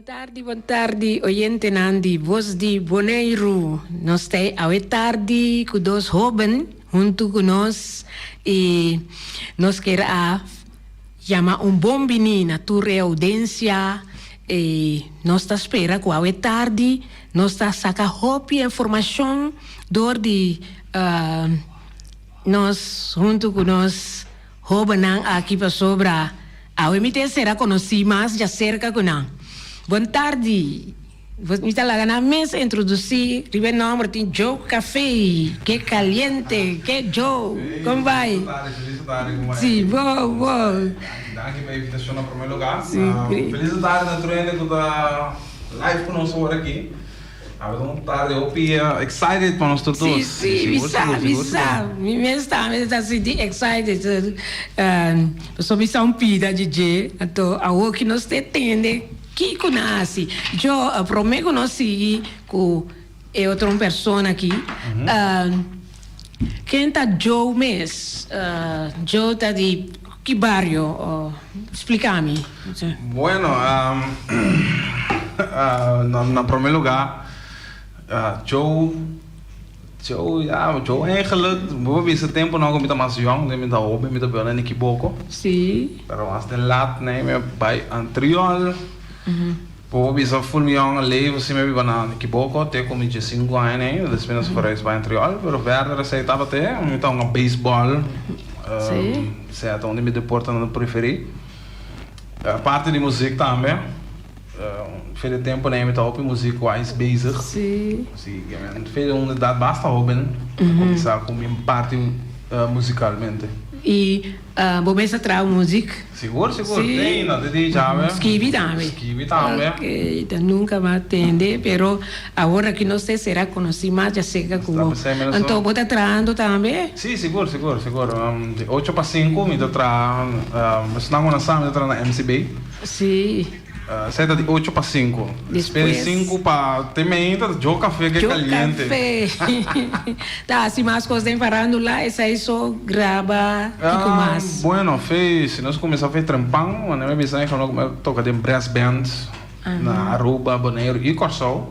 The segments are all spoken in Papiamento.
Bon tardi, bon tardi oyentenan di Bos di Boneiru. Nos ta awe tardi ku dos hoben huntu ku nos i nos kier a yama un bon bini na tur e oudensia i nos ta spera ku awe tardi nos ta saka hopi informashon dor di nos huntu ku nos hobennan aki pasobra awe mi ta sera konosí mas djaserka ku nan. Bon tardi. Mi ta laga nan mes introdusí riba e nòmber tin Joe Café. Ke kaliente, ke Joe. Kon bai? Sí, bo, bo. Danki pa e invitashon na promé lugá. Felis tardi na tur hende ku ta live ku nos ora aki. Awe ta un tarde hopi excited pa nos tur dos. Sí, sí, mi sa, mi sa. Mi mes tambe ta sinti excited. Pasobra mi sa un pida di dje. Anto awor ki nos ta tende kiko nan a hasi. Jo, prome ku nos sigui ku e otro un persona aki, ken ta Joe mes? Joe ta di ki bario? Splika mi. Bueno, na prome lugar, Joe, Joe, ya, Joe eigenlijk, bo por bisa temponan ku mi ta mas yong, mi ta hoben, mi ta biba na Nikiboko. Sí. Pero mas den lat nei mi a bai Antriol. Bo por bisa ful mi yong leven si mi a biba na Nikiboko te ku mi diesinku aña nei, despues nos a verhuis bai Antriol, pero verder esei tabata mi ta hunga beisbòl, esei ta un di mi deportenan preferí. Aparte di muziek tambe, fe di tempo nei mi ta hopi muziek wise bezig. Sí. Sí, fe di un edat basta hoben a kuminsá ku mi parti muzikalmente. I bo mes a traha muziek? Sigur, sigur. Sí. Te ainda, te di djawe. Skibi tambe. Skibi tambe. Ok, ta nunca mi a tende, pero awor aki nos te sera conoci mas djacerca cu bo. Anto bo ta trahando tambe? Sí, sigur, sigur, sigur. Di ocho pa sinku mi ta traha, esnan ku nan sa mi ta traha na MCB. Sí. Esei ta di ocho pa sinku. Despues di sinku pa te meinta ta Joe Café ke kaliente. Joe Café. Ta hasi mas kos den farandula, esei so graba kiko mas? Bueno, fe si nos kuminsá fe trempan, manera mi bisa mi a toka den brass band na Aruba, Boneiru i Kòrsou.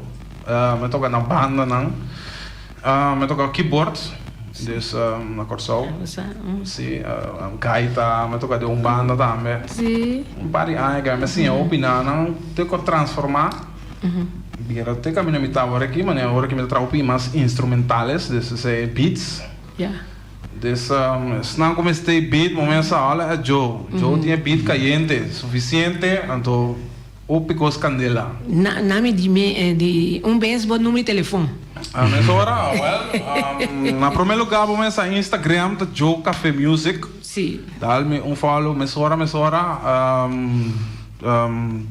Mi a toka na bandanan. Mi a toka keyboard, dus na Kòrsou. Si, gaita, mi a toka den un banda tambe. Un par di aña kaba mi a siña hopi nan te ku a transformá bira te kaminda mi ta awor aki, manera awor aki mi ta traha hopi mas instrumentales, dus esei beats. Dus esnan ku mester beat bo mester hola a Joe. Joe tin e beat kayente sufisiente anto. Hopi kos kandela. Na na mi di mi di un bes bo numero di telefon. A mesora, well, na prome lugar bo mester Instagram ta Joe Cafe Music. Si. Dal mi un follow mesora mesora.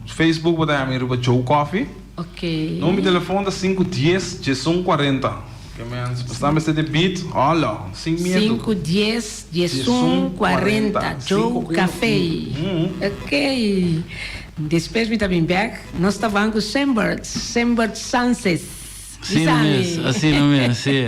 Facebook bo ta haña mi riba Joe Coffee. Ok. Numero di telefon ta sinku dies diesun kuarenta. Ke men si bo sta mester di beat, hola, sin miedu. Sinku dies diesun kuarenta, Joe Cafe. Ok. Despues mi ta bin bek, nos ta ban ku Sembert, Sembert Sances. Asina mes, asina mes, si.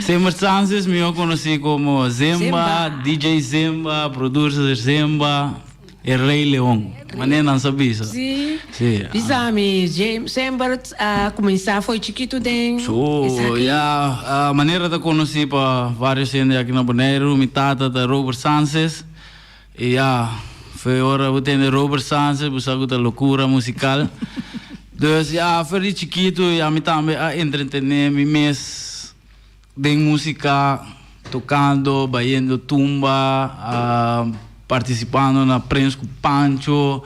Sembert Sances mihó konosí komo Zemba, DJ Zemba, producer Zemba. E Rey Leon, manera nan sa bisa. Sí. Sí. Bisa mi, James Sembert a cuminsa fo'i chikitu den So, esaki. ya, manera ta conoci pa varios hende aki na Boneiru, mi tata ta Robert Sances. Y ya, fo'i ora bo tende Robert Sances, bo sa cu ta locura musical. Dus ya, for di chikitu ya mi tambe a entretene mi mes Den músika, tokando, bayendo tumba, partisipando na Prens ku Pancho.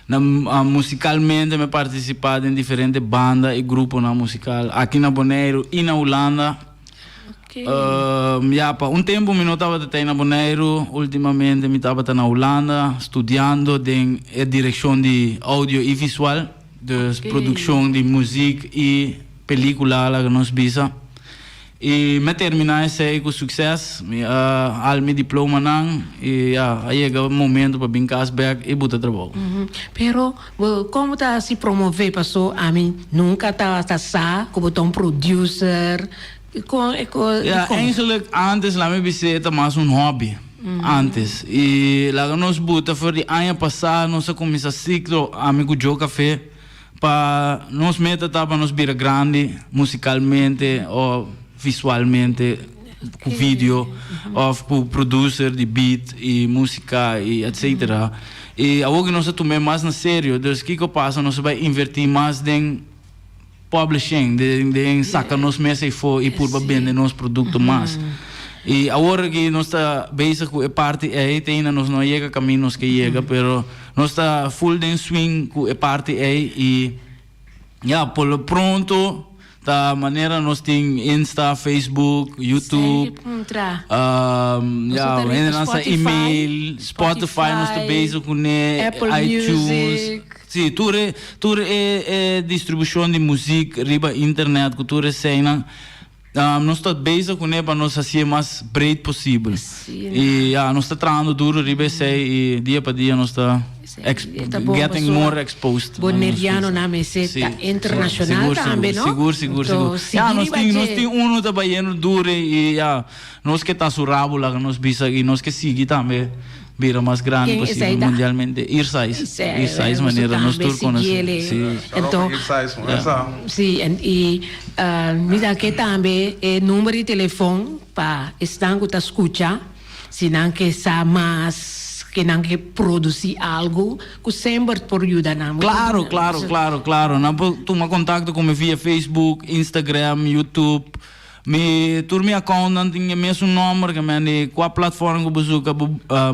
Na musikalmente mi a partisipá den diferente banda i gruponan musikal aki na Boneiru i na Hulanda. Ya pa un tempu mi no tabata ta ei na Boneiru, ultimamente mi tabata na Hulanda studiando den e direkshon di audio i visual, dus produkshon di muzik i Pelicula laga nos bisa. Y mi a termina esey cu succes. Mi a haal mi diplomanan y ya, a yega momento pa bin cas bek y buta trabou. Pero bo con bo ta haci promove paso ami nunca tabata sa cu bo ta un producer con e con. Ya, eigenlijk antes laat mi bisa e ta mas un hobby. Antes. Y laga nos buta for di aña pasa nos a cuminsa ciclo ami cu Joe Café. Pa nos meta ta pa nos bira grandi musicalmente o visualmente cu video of cu producer di beat y musica y etcetera. Y awor cu nos a tum'e mas na serio, dus kico pasa nos a bay inverti mas den publishing, den saca nos mes eyfo y purba bende nos producto mas. Y awor aki nos ta bezig cu e parti ey, te ainda nos no a yega caminda nos ke yega, pero nos ta full den swing cu e parti ey y ya, por lo pronto ta manera nos tin Insta, Facebook, YouTube, ya, hende nan sa email, Spotify nos ta bezig cune, iTunes. Sí, tur e tur e e distribushon di muzik riba internet ku tur eseinan nos ta bezig kuné pa nos hasié mas breed posibel. I ya, nos ta trahando duro riba esei i dia pa dia nos ta getting more exposed. Bonerianonan mester ta internashonal tambe, no? Sigur, sigur, sigur. Ya, nos tin nos tin uno ta bayendo duro i ya, nos ke ta su rabo laga nos bisa i nos ke sigui tambe. Bira mas grandi posibel mundialmente. Irsais. Irsais manera nos tur conoce. Si. Anto, si, y mi ta ke tambe e number di telefon pa esnan cu ta scucha, si nan ke sa mas, ke nan ke produci algo, cu semper por yuda nan. Claro, claro, claro, claro. Nan por tuma contacto cu mi via Facebook, Instagram, YouTube. Mi tur mi accountnan tin e mesun nomber ke men di kua platform ku bo suka bo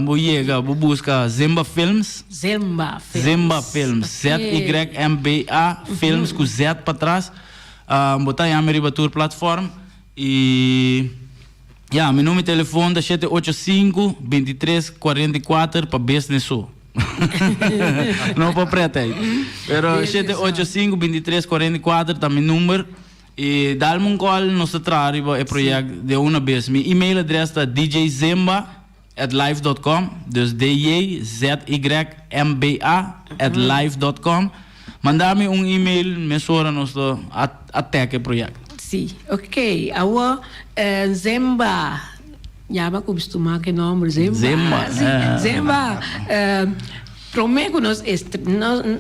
bo yega bo buska Zymba Films. Zymba Films. Zymba Films Z Y M B A Films ku Z patras bo ta haña mi riba tur platform i ya mi numero di telefon ta 785 23 44 pa business so no pa pretheid pero 785 23 44 ta mi number. I dalme un call, nos ta traha riba e project de una bes. Mi email adres ta djzymba at live dot com, dus D-J-Z-Y-M-B-A at live dot com. Manda mi un email, mesora nos ta attack e project. Si, ok. Awor Zymba, ya bo a custuma cu e nomber Zymba. Zymba, Si, Zymba. Prome ku nos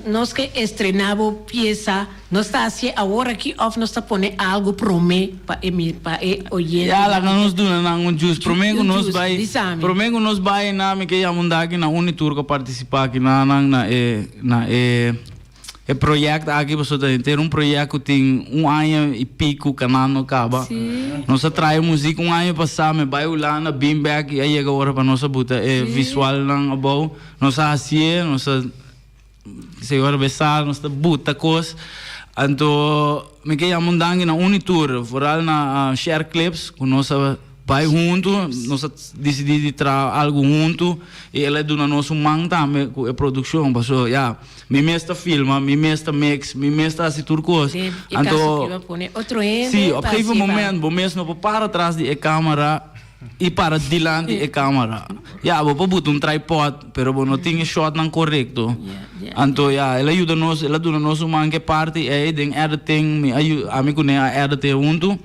nos ke estrena bo piesa, nos ta hasié awor aki òf nos ta pone algu prome pa e pa e oyente? Ya, laga nos duna nan un djus. Prome ku nos bai, prome ku nos bai na mi ke yama un daki na Unitur ku a partisipá aki na nan na e na e e project aki pasobra ta henter un project ku tin un aña i piku kanando kaba. Nos a trae muzik un aña pasá, mi bai Hulanda bin bèk i a yega ora pa nos a buta e visualnan abou. Nos a hasié, nos a señor besá, nos ta buta kos. Anto mi ke yama un danki na un i tur, vooral na Share Clips ku nos a bai huntu, nos a disidí di traha algu huntu i el a duna nos un man tambe ku e produkshon pasobra ya mi mes ta filma, mi mes ta mix, mi mes ta hasi tur kos. Anto si op gegeven moment bo mes no por para tras di e kamera. I para dilanti e camera. Ya, bo por buta un tripod, pero bo no tin e shotnan corecto. Anto ya, el a yuda nos, el a duna nos un man ke parti ei den editing, mi a yu, ami cu ne a edit e hunto.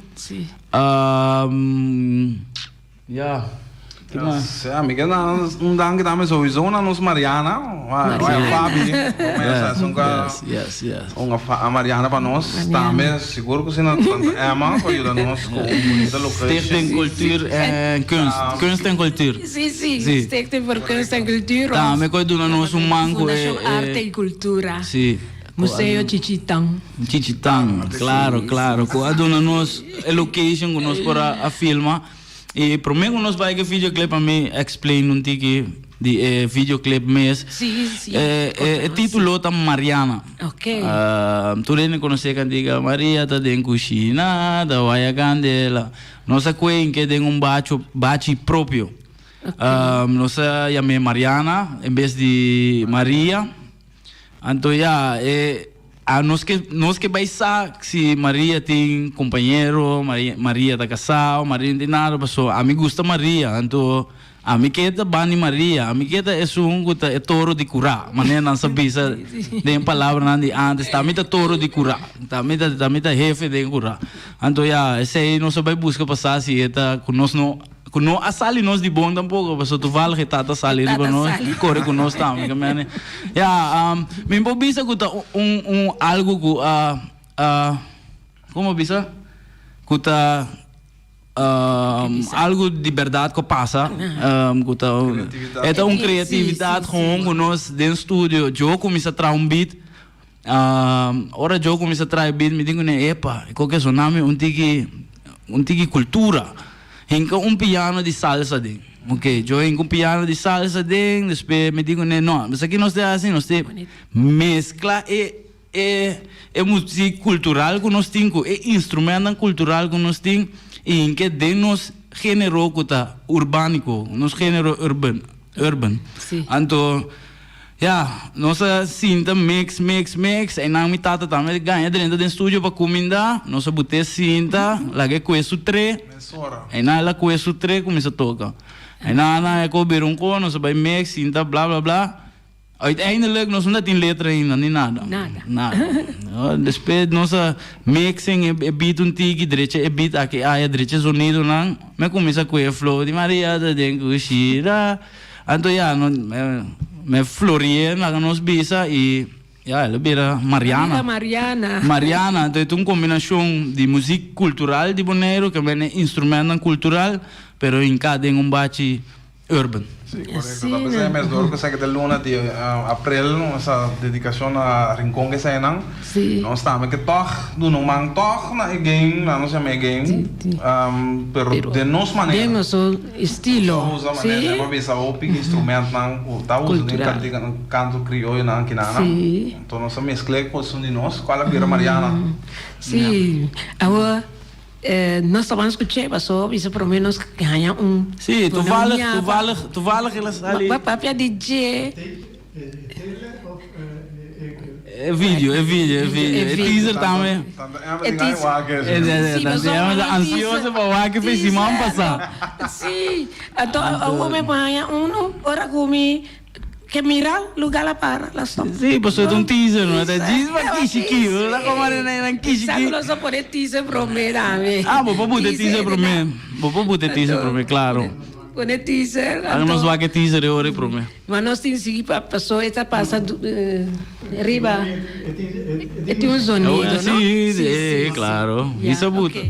Ya, ki mas? Ya, mi ke na un danki tambe souiso na nos Mariana, Fabi, Yes, yes, yes. Un a Mariana pa nos tambe sigur ku si na Santa Emma pa yuda nos ku un bunita location. Stichting Cultuur en Kunst, Kunst en Cultuur. Si, si, Stichting voor Kunst en Cultuur. Tambe ku a duna nos un man ku e. Fundashon Arte y Cultura. Si. Museo Chichitan. Chichitan, klaro, klaro. Ku a duna nos e location ku nos por a filma. I prome ku nos bai ku e videoclip a mi explain un tiki di e videoclip mes. Sí, sí. E, e, e titulo ta Mariana. Ok. Tur hende konosé e kantika Maria ta den kushina, ta waya kandela. Nos a kue inke den un bacho, bachi propio. Nos a yam'é Mariana en bes di Maria. Anto ya, e a nos ke nos ke bai sa si Maria tin compañero, Maria Maria ta casá o Maria no tin nada paso ami gusta Maria, anto ami ke ta bani Maria, ami ke ta esun ku ta e toro di kurá, manera nan sa bisa den palabranan di antes, ta mi ta toro di kurá, ta mi ta ta mi ta hefe den kurá. Anto ya, esei nos a bai buska pa sa si e ta ku nos no. Ku no a sali nos di bon tampoko, pasobra toevallig e tata sali riba nos i kore ku nos tambe. Ke mene. Ya, mi por bisa ku ta un un algu ku a a komo bisa? Ku ta algu di bèrdat ku a pasa, ku ta e ta un kreatividat gewoon ku nos den studio. Joe kuminsá traha un beat. Ora Joe kuminsá traha e beat mi tin kuné, epa, e koke sona mi un tiki un tiki kultura. Hinka un piano di salsa den. Ok, Joe hinka un piano di salsa den, despues mi tin kuné, no, esaki nos ta hasi, nos ta meskla e e e muzik kultural ku nos tin ku e instrumentnan kultural ku nos tin i hinka den nos género ku ta urbániko, nos género urban urban. Anto. Ya, nos a sinta mix, mix, mix. Einan mi tata tambe gaña drenta den studio pa cuminda. Nos a bute sinta, laga e cue su tre. Einan el a cue su tre cuminsa toca. Einan nan e co bira un co, nos a bay mix, sinta, bla, bla, bla. Uiteindelijk nos no ta tin letra ainda, ni nada. Nada. Nada. Despues nos a mixing e beat un tiki, drecha e beat aki aya, drecha e sonidonan. Mi a cuminsa cue e flow di Maria ta den cushina. Anto ya, no, me florie laga nos bisa y ya, el a bira Mariana. Bira Mariana. Mariana, anto e ta un combinacion di muziek cultural di Boneiru, ke bene instrumentnan cultural, pero hinca den un bachi urban. Sí, correcto. Ta p'esei mes dor cu esaki ta luna di april, nos dedicacion na Rincon ke eseinan. Sí. Nos tambe ke tog duna un man tog na e game, laga nos yama e game, pero den nos manera. Den nos estilo. Nos a usa manera, mi a bisa hopi instrumentnan cu ta usa den cantica, canto crioyonan kinanan. Sí. Enton nos a mezcla cu esun di nos, cual a bira Mariana. Sí. Awor nos ta ban scuch'e paso bisa prome nos haña un. Sí, toevallig, toevallig, toevallig el a sali. Bo a papia di dje. E video, e video, e video. E teaser tambe. E teaser. E ansioso pa wak e siman pasa. Sí, anto awor mi por haña uno ora ku mi ke mira lugar la para, la stop. Sí, pasobra ta un teaser, no? Ta djis pa kishiki, bo ta komo arena nan kishiki. Sa ku nos a pone teaser promé tambe. Ah, bo por buta e teaser promé. Bo por buta e teaser promé, klaro. Pone teaser. Laga nos wak e teaser e ora ei promé. Ma nos tin sigui pa paso e ta pasa riba e tin un zonido no? Si, si, claro. Isa buta.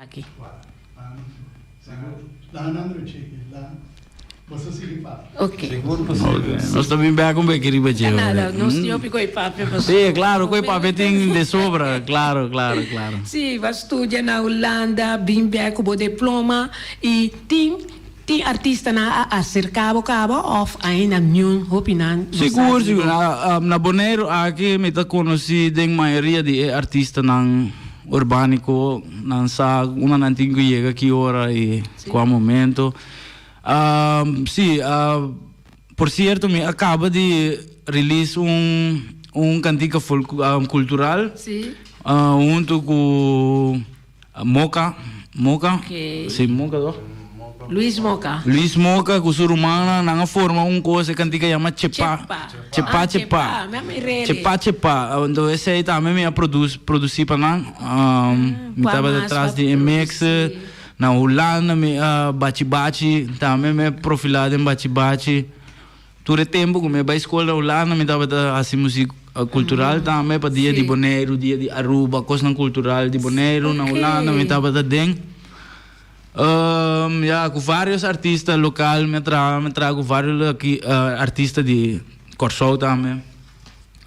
Aki. Ok. Nos ta bin bek un beki riba dje. Nada, nos tin hopi koe papia pasobra. Sí, claro, koe papia tin de sobra, claro, claro, claro. Sí, bo a studia na Hulanda, bin bek ku bo diploma i tin tin artistanan a aserka bo kaba òf ainda niun hopinan no sa Sigur, di bo? sigur. Na Boneiru aki mi ta konosí den mayoria di e artistanan urbániko, nan sa unda nan tin ku yega ki ora i kua momento. Sí, por sierto mi a kaba di release un un kantika kultural huntu ku Moka, Moka, sí Moka toch? Luis Moka. Luis Moka ku su rumannan nan a forma un kos e kantika yama Chepa. Chepa Chepa. Chepa Chepa. Anto esei tambe mi a produsí pa nan. Mi tabata tras di e mixer. Na Hulanda mi a bachi bachi, tambe mi a profilá den bachi bachi. Tur e tempu ku mi a bai skol na Hulanda mi tabata hasi muzik kultural tambe pa dia di Boneiru, dia di Aruba, kosnan kultural di Boneiru na Hulanda mi tabata den. Um, ya, ku varios artista lokal mi a traha, mi a traha ku varios aki artista di Kòrsou tambe.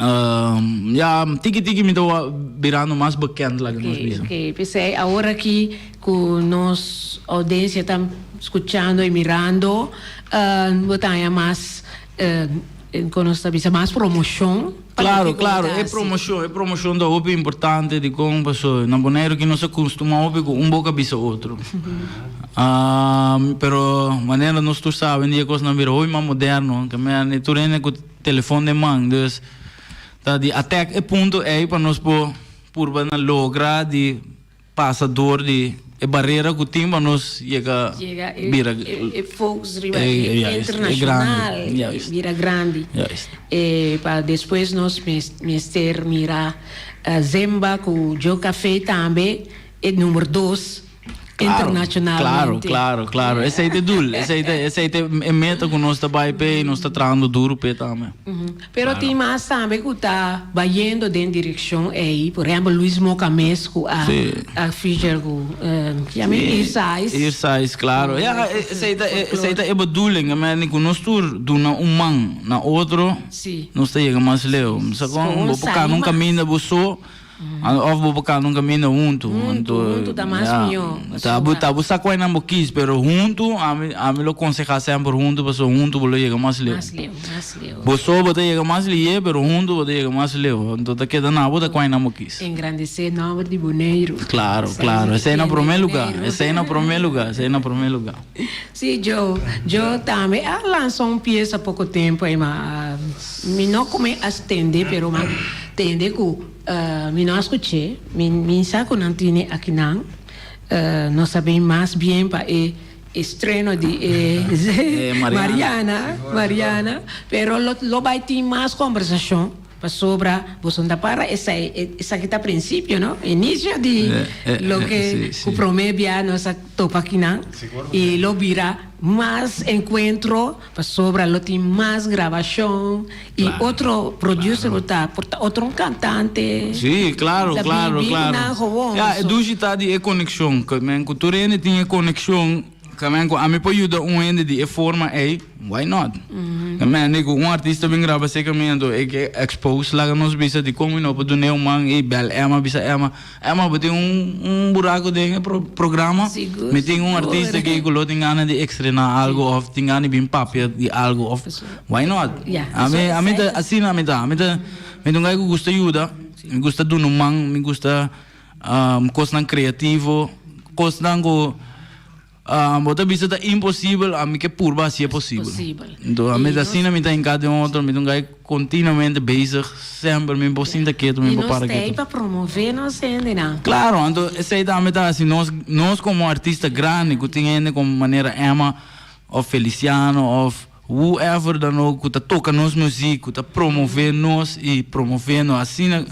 Um, ya, tiki tiki mi ta birando mas bekend, laga nos Oké, bisa. oké. P'esei awor aki ku nos oudensia ta skuchando i mirando, bo ta haña mas, kon nos ta bisa, mas promoshon pa Claro, loke ku bo claro, ta e hasi. promoshon, e promoshon ta hopi importante dikon pasobra na Boneiru ki nos a kustumá hopi ku un boka bisa otro. Pero manera nos tur sa awendia kosnan bira hopi mas moderno, ke men tur hende ku telefon den man, dus ta di attack e punto ei pa nos por purba na logra di pasa door di e barera ku tin pa nos yega Yega e bira e e focus riba e e juist, e internacional grandi, juist. bira grandi. Juist. E pa despues nos mester mira Zemba ku Joe Café tambe e number dos Claro, internacionalmente. claro, claro, claro. Esei ta e doel. Esei ta, esei ta e meta ku nos ta bai p'e i nos ta trahando duru p'e tambe. Pero tin mas tambe ku ta bayendo den direkshon ei. Por ehèmpel Luis Moca mes ku a a feature ku yama Sí. Irsais. Irsais, claro. Ja, esei ta, esei ta e bedoeling. I mean, ku nos tur duna un man na otro, Sí. nos ta yega mas leu. Sa kon bo por kana un kaminda bo so. Of bo por canta un caminda hunto. Hunto, hunto ta mas mihó. Ta bo ta bo sa cual nan bo kies, pero hunto ami ami lo conseha semper hunto pasobra hunto bo lo yega mas leu. Mas leu, mas leu. Bo so bo ta yega mas lihe, pero hunto bo ta yega mas leu. Anto ta keda na bo ta cual nan bo kies. Engrandecé nomber di Boneiru. Claro, claro. Esei na prome lugar, esei na prome lugar, esei na prome lugar. Sí, Joe, Joe tambe a lansa un piesa poko tempu ei, ma mi no kume a stende, pero m'a tende ku mi no a skuch'é. Mi mi sa ku nan tene akinan. Nos a bin mas bien pa e estreno di e Mariana, Mariana, pero lo lo bai tin mas kombersashon. Pasobra boso no ta para esei, esaki ta principio, no? Inicio di loke cu prome bia nos a topa akinan y lo bira mas encuentro pasobra lo tin mas grabacion y otro producer bo ta por ta otro cantante. Sí, claro, claro, claro. Ya, e dushi ta di e conexion, ke men cu tur hende tin e conexion. Kamen ku ami por yuda un hende di e forma ei, why not? Kamen di ku un artista bin graba seka mi anto e ke expose laga nos bisa dikon mi no por dun'é un man ei bel Emma bisa Emma, Emma bo tin un un buraku den e programa mi tin un artista aki ku lo tin gana di ekstrená algu òf tin gana di bin papia di algu òf why not? Ami ami ta asina ami ta ami ta mi ta un guy ku gusta yuda mi gusta duna un man mi gusta Kosnan kreativo, kosnan ku bo ta bisa ta imposibel, ami ke purba hasié posibel. Enton ami ta asina mi ta hinká den otro, mi ta un guy kontinuamente bezig, semper mi por sinta ketu, mi por para ketu. I nos ta ei pa promové nos hendenan. Klaro, anto esei tambe ta hasi nos, nos komo artista grandi ku tin hende komo manera Emma òf Feliciano òf whoever dan ook ku ta toka nos muziek, ku ta promové nos i promové nos asina,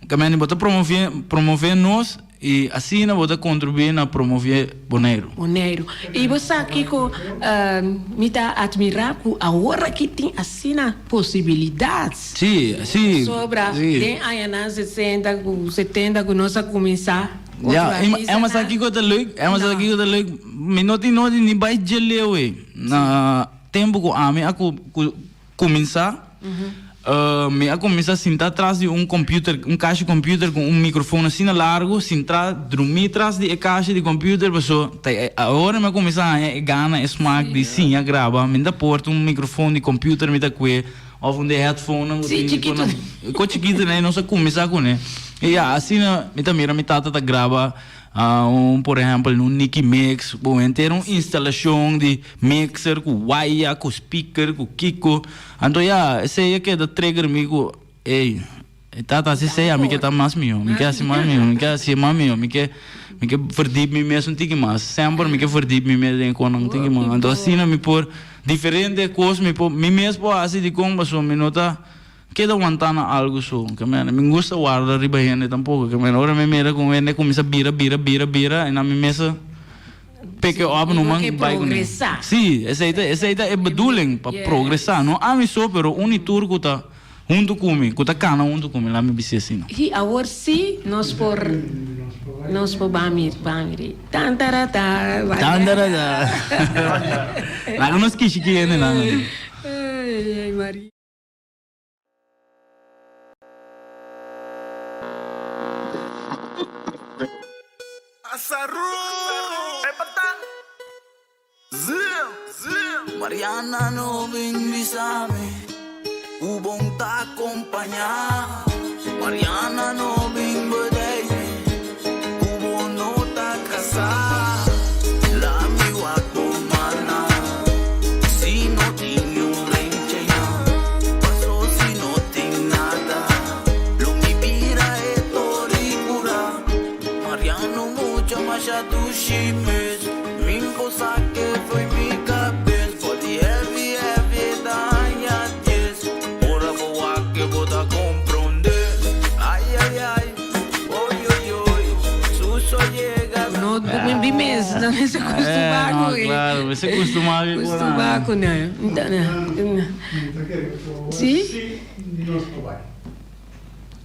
kaminda bo ta promové promové nos i asina bo ta kontribuí na promové Boneiru. Boneiru. I bo sa kiko mi ta atmirá ku awor aki tin asina posibilidat. Sí, sí. Pasobra den añanan sesenta ku setenta ku nos a kuminsá. Ya, Emma sa kiko ta leuk? Emma sa kiko ta leuk? Mi no tin nodi ni bai dje leu ei. Na tempu ku ami a kuminsá, mi a kuminsá sintá tras di un computer, un kashi computer ku un mikrofon asina largu, sintá drumí tras di e kashi di computer paso ta awor mi a kuminsá haña e gana, e smak di siña graba. Mi ta porta un mikrofon di computer mi ta kue. Of un di e headphonenan ku tin ku nan ko chikitu nei nos a kuminsá kuné. I ya asina mi ta mira mi tata ta graba un por ehèmpel un Nicky Mix ku henter un instalashon di mixer ku waya ku speaker ku kiko. Anto ya esei a keda trigger mi ku ey E tata hasi esei, ami ke ta mas mihó, mi ke hasi mas mihó, mi ke hasi mas mihó, mi ke mi ke verdiep mi mes un tiki mas. Semper mi ke verdiep mi mes den e konan un tiki mas. Anto asina mi por diferente kos mi por mi mes por hasi dikon pasobra mi no ta keda wantá na algu so. Ke mene mi gusta warda riba hende tampoko. Ke mene ora mi mira ku un hende kuminsá bira bira bira bira i na mi mes a pick e op numa bai kuné. Sí, esei ta esei ta e bedoeling pa progresá. No ami so pero un i tur ku ta. Huntu ku mi, ku ta kana huntu ku mi, laat mi bis'é asina. I awor sí nos por. Nos por ban mir, ban miri. Tan tarata. Tan tarata. Laga nos kishi ki hende nan. Ay, ay, Maria. Mariana no bin bisa mi ku bon ta kompañá Mariana no bin bedei mi ku bo no ta kasá La mi wak bo mana si no tin niun renche ya Paso si no tin nada lo mi bira e tori kura Mariano mucha masha dushi mes Min cosa ke fo'i mi kabes Body heavy heavy e ta haña dies Ora bo wak ke bo ta komprondé Ay ay ay, oy oy oy Suso yega ta No mi mes, no mester kustumá Eh, no, ku e. claro, mester kustumá ku e Kustumá ku nan. Si?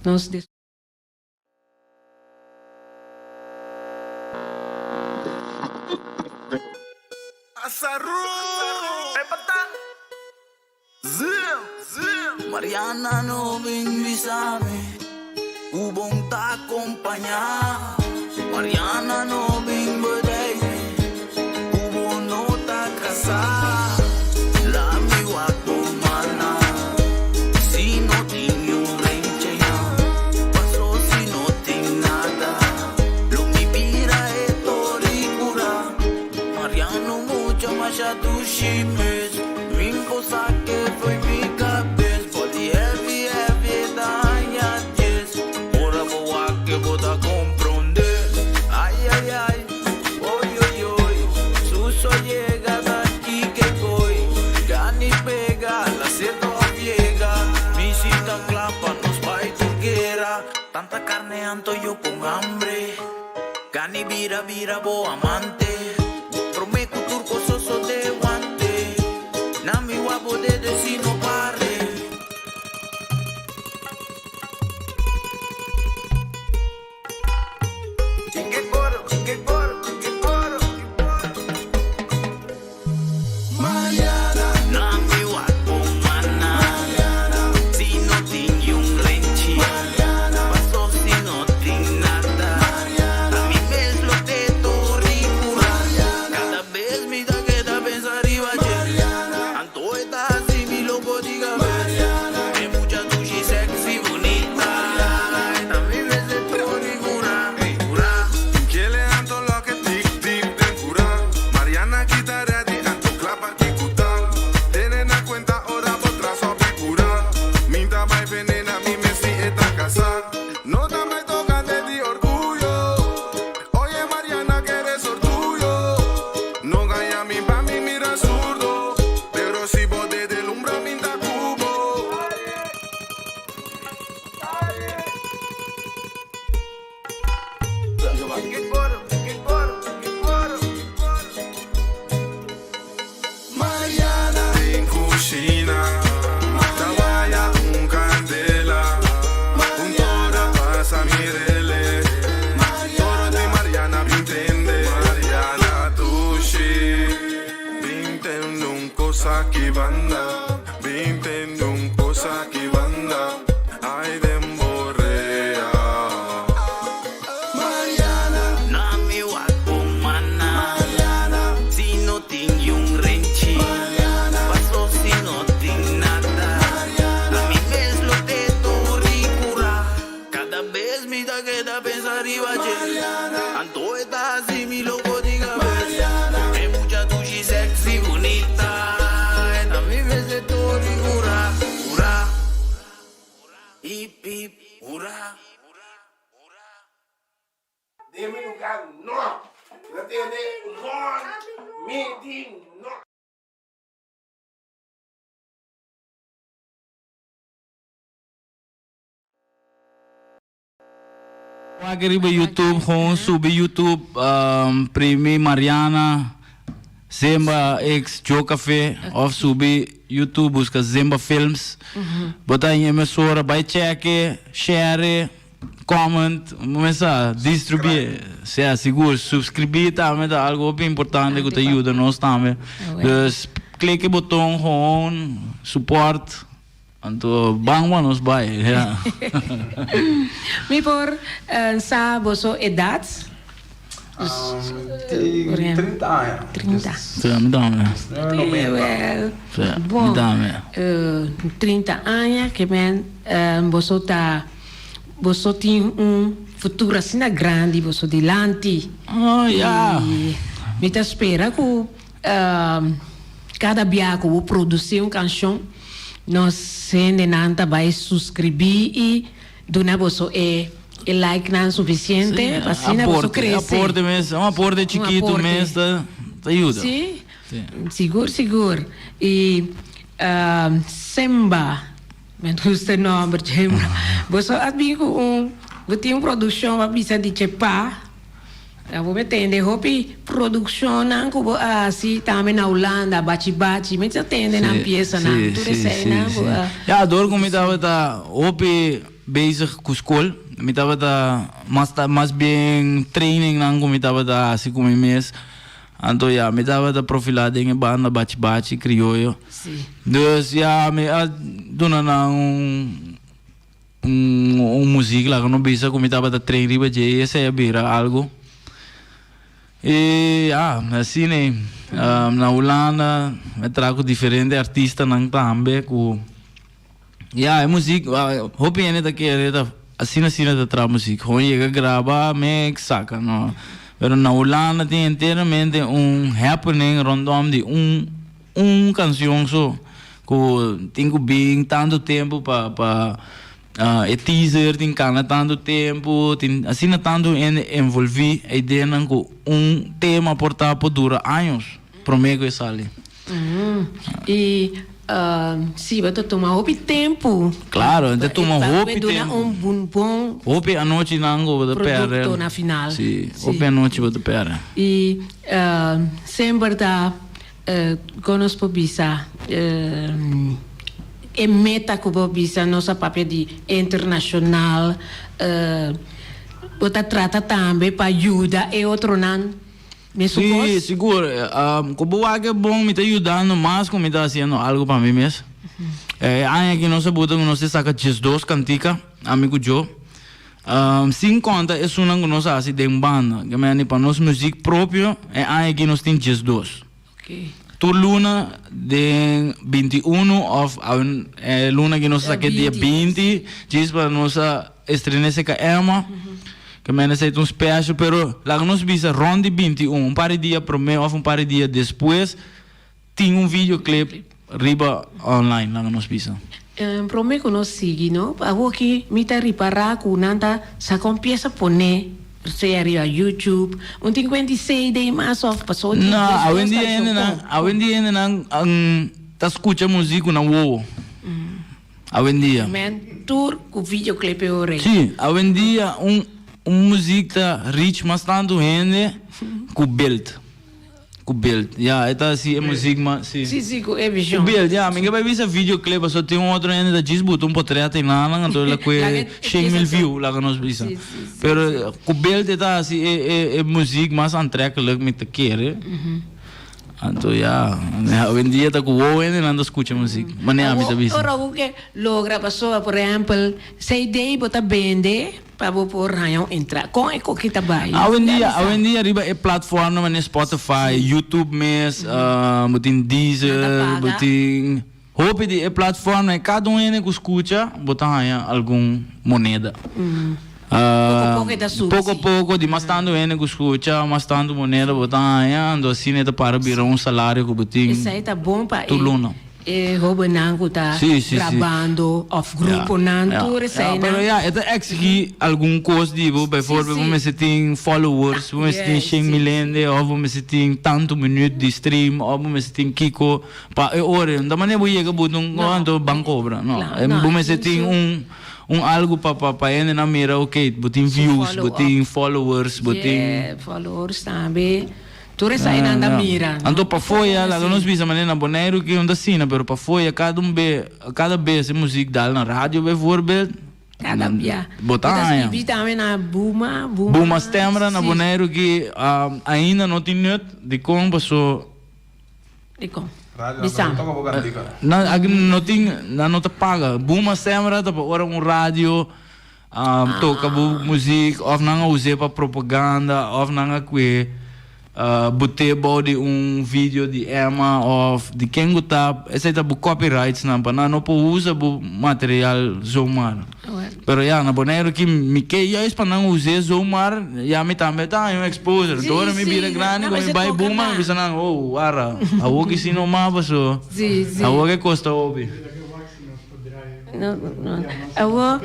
Nos des. Mariana no bin bisa mi ku bon ta kompañá Mariana no bin bedei mi ku bo no ta kasá La mi wak bo mana si no tin niun renche ya Paso si no tin nada lo mi bira e tori kura Mariano mucha masha dushi mes Min cosa ke fo'i mi kabes Body heavy heavy e ta haña dies Ora bo wak ke bo ta komprondé Ay ay ay, oy oy oy Suso yega ta kike koy Gani pega, la cierto of yega Mi cita kla pa nos bai tur guera Tanta carne anto yo con hambre Gani bira bira bo amante Prome cu tur cos soso de wante Na mi wabo dede si no pare. Na mi wak bo mana Si no tin yun renchi Paso si no tin nada Ami mes lo te tori cura Cada bes mi ta keda pensa riba dje Anto e ta haci mi loco di cabes E mucha dushi sexy bunita E ta mi mes e tori cura cura. Kele anto loke tik tik den cura Mariana kita ready anto cla pa kicuta Tene na cuenta ora bo tras hopi cura Min ta bay venena mi mes si e ta casa No ta bay tocante di orguyo Oye Mariana kere sor tuyo No gaña mi pa mi mira zurdo Pero si bo dede lumbra min ta cubo. Den cushina ta waya un candela Un tora pasa mirele Toro di Mariana bin tende Mariana tushi Bin tende un cos aki banda Bin tende un cos aki banda Ay den borea. Mariana. Na mi wak bo mana. Mariana. Si no tin yun renchi. Mariana. Paso si no tin nada. Mariana. A mi mes lo te tori cura. Cada bes mi ta keda pensa riba dje. Mariana. Anto e ta haci mi loco di cabes. Mariana. E mucha dushi sexy bunita. E ta mi mes e tori cura. Cura. Hip hip hura. Den mi lugar no. No tene mon mi di no. Wak riba YouTube, gewoon subi YouTube, primi Mariana Zemba X Joe Café of subi YouTube busca Zemba Films. Bo ta haña e mesora, bai check e, share e. Comment, mesa distribuí, sea sigur, suscribí tambe ta algo hopi importante ku ta yuda nos tambe. Dus klik e boton gewoon, support, anto ban pa nos bai, ja. Mi por sa boso edat? Tin 30 aña. 30. Sí, mi tambe. Wel, Sí, mi bon, tambe. 30 aña ke men boso ta boso tin un futuro asina grandi boso dilanti. Oh, ya. I mi ta spera ku kada bia ku bo produsí un kanshon nos hendenan ta bai suskribí i Duna boso e e like nan suficiente pa asina boso crece. Aporte mes, un aporte chikito mes ta ta yuda. Si, sigur sigur. Y Semba, mi gusta e nomber Chemba, boso a bin cu un, bo tin un produccion bo a bisa di Chepa, bo me tende hopi produccionnan cu bo a haci tambe na Hulanda, Bachi Bachi, mi ta tende nan piesanan, tur eseinan bo a. Ya, dor cu mi tabata hopi bezig cu scol, mi tabata mas mas bien trainingnan cu mi tabata haci cu mi mes, anto ya mi tabata profila den e banda Bachi Bachi Crioyo. Dus ya mi a duna nan un. Un muziek laga no bisa ku mi tabata train riba dje i esei a bira algu. I ya, asina ei. Na Hulanda mi a traha ku diferente artistanan tambe ku ya e muziek hopi hende ta kere ta asina asina ta traha muziek. Gewoon yega graba, mix, saka no. Pero na Hulanda tin enteramente un happening rondom di un. Un canción so cu tin cu bin tanto tempo pa pa e teaser tin cana tanto tempo tin asina tanto hende envolvi eydenan cu un tema por ta por dura años prome cu e sali. Y si bo ta tuma hopi tempo. Claro, ta tuma hopi tempo. Pa duna un bon Hopi anochinan cu bo ta perde. Producto na final. Si, hopi anochi bo ta perde. Y semper ta Kon nos por bisa e meta ku bo bisa nos a papia di internashonal bo ta trata tambe pa yuda e otronan mesun kos? Si, sigur. Ku bo wak e bon mi ta yudando mas ku mi ta hasiendo algu pa mi mes. E aña aki nos a buta ku nos ta saka diesdos kantika, ami ku Joe. Sin konta esunnan ku nos a hasi den banda. Ke mende pa nos muzik propio e aña aki nos tin 12. Tur luna den 21 òf e luna aki nos a saka e dia 20 djis pa nos a estrena e CKM. Ke mende esei ta un special pero laga nos bisa rònt di 21 un par di dia promé òf un par di dia despues. Tin un videoclip riba online laga nos bisa. Prome ku nos sigui no, awoki mi ta ripará ku nan ta saka un piesa pone sea riba YouTube, un tin kuenti CD mas of paso tin No, dos awendia kanshon hendenan, kon. awendia hendenan ta skucha muzik ku nan wowo. Awendia. Men tur ku videoclip e ora ei. Sí, awendia un un muzik ta reach mas tantu hende ku beeld. Ku beeld, ya, e ta hasi e muziek mas, si. Si, si, ku e vision. Ku beeld, ya, mi ke bai bisa videoclip, pasobra tin un otro hende ta djis buta un potret einan, anto el a kue shen mil view, laga nos bisa. Si, si, si. Pero ku beeld e ta hasi e, e, e muziek mas aantrekkelijk, mi ta kere. Anto ya, awendia ta ku wowo hendenan ta skucha muziek, manera mi ta bisa. Ora bo ke logra pasobra, por ehempel, CD bo ta bende. Pa bo por haña un entrada. Kon e koki ta bai? Awendia, awendia riba e platformnan manera Spotify, YouTube mes, bo tin Deezer, bo tin hopi di e platformnan. Kada un hende ku skucha bo ta haña algun moneda. Poko poko e ta subi. Poko poko, di mas tantu hende ku skucha, mas tantu moneda bo ta haña. Anto asina e ta para bira un salario ku bo tin Esei ta bon pa tur luna. E hobennan ku ta grabando òf gruponan tur eseinan. Pero ya, e ta eksigí algun kos di bo. Bijvoorbeeld, bo mester tin followers, bo mester tin shen mil hende òf bo mester tin tantu minüt di stream òf bo mester tin kiko pa e ora. No ta manera bo yega bo un anto ban kobra. No, bo mester tin un un algu pa pa pa hendenan mira oké, bo tin views, bo tin followers, bo tin. Followers tambe. Tur esainan ta mira, no? Anto pafó ya, laga nos bisa manera na Boneiru ki no ta asina, pero pafó ya kada un be, kada bes e muzik dal na radio bijvoorbeeld, Kada bia. Bo ta Bo ta haña. skibi tambe na Buma, Buma. Buma Stemra na Si. Boneiru ki ainda no tin nut dikon paso. Dikon? Radio Bisa. no toka bo kantika. Nan aki no tin nan no ta paga. Buma Stemra ta pa ora un radio toka bo muzik of nan a us'é pa propaganda of nan a kue Bot'é bou di un video di Emma of di ken ku ta, esei ta bo copyrights nan pa nan no por usa bo material zomaar. Pero ya, na Boneiru ki mi ke juist pa nan us'é zomaar, ya mi tambe ta haña un exposure. Enton ora mi bira grandi ku mi bai Buma mi bisa nan, oh wara, awor ki si no mas paso awor ke kosta hopi. Awor,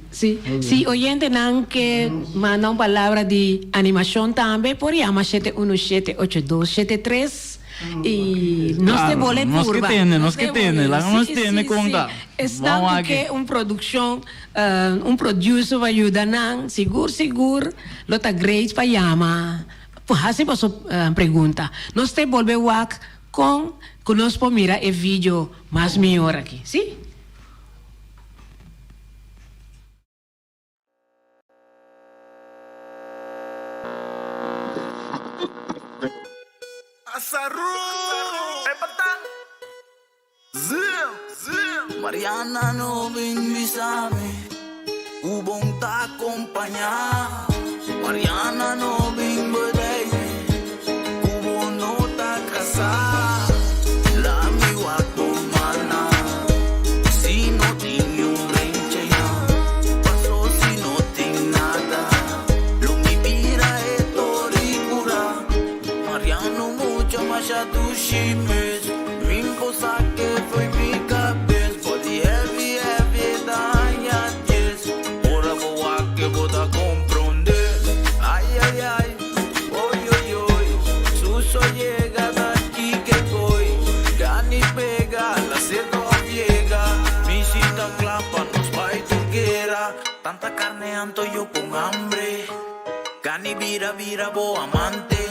si, si oyentenan ke manda un palabra di animashon tambe por yama shete uno shete ocho dos shete tres i nos te bole Nos ke purba. tende, nos ke tende, laga nos tende kon ta. Esnan Vamos ku aki. ke un produkshon, un producer pa yuda nan, sigur sigur lo ta great pa yama, hasi boso pregunta. Nos te bolbe wak Kon ku nos por mira e video mas mihor aki? Sí? Mariana no bin bisa mi ku bon ta kompañá Mariana no bin bedei mi ku bo no ta kasá La mi wak bo mana si no tin niun renche ya Paso si no tin nada lo mi bira e tori kura Mariano mucha masha dushi mes Min cosa ke fo'i mi kabes Body heavy heavy e ta haña dies Ora bo wak ke bo ta komprondé Ay ay ay, oy oy oy Suso yega ta chike koy Gani pega, la cerca of yega Mi sita kla pa nos bai tur guera Tanta carne anto yo con hambre Gani bira bira bo amante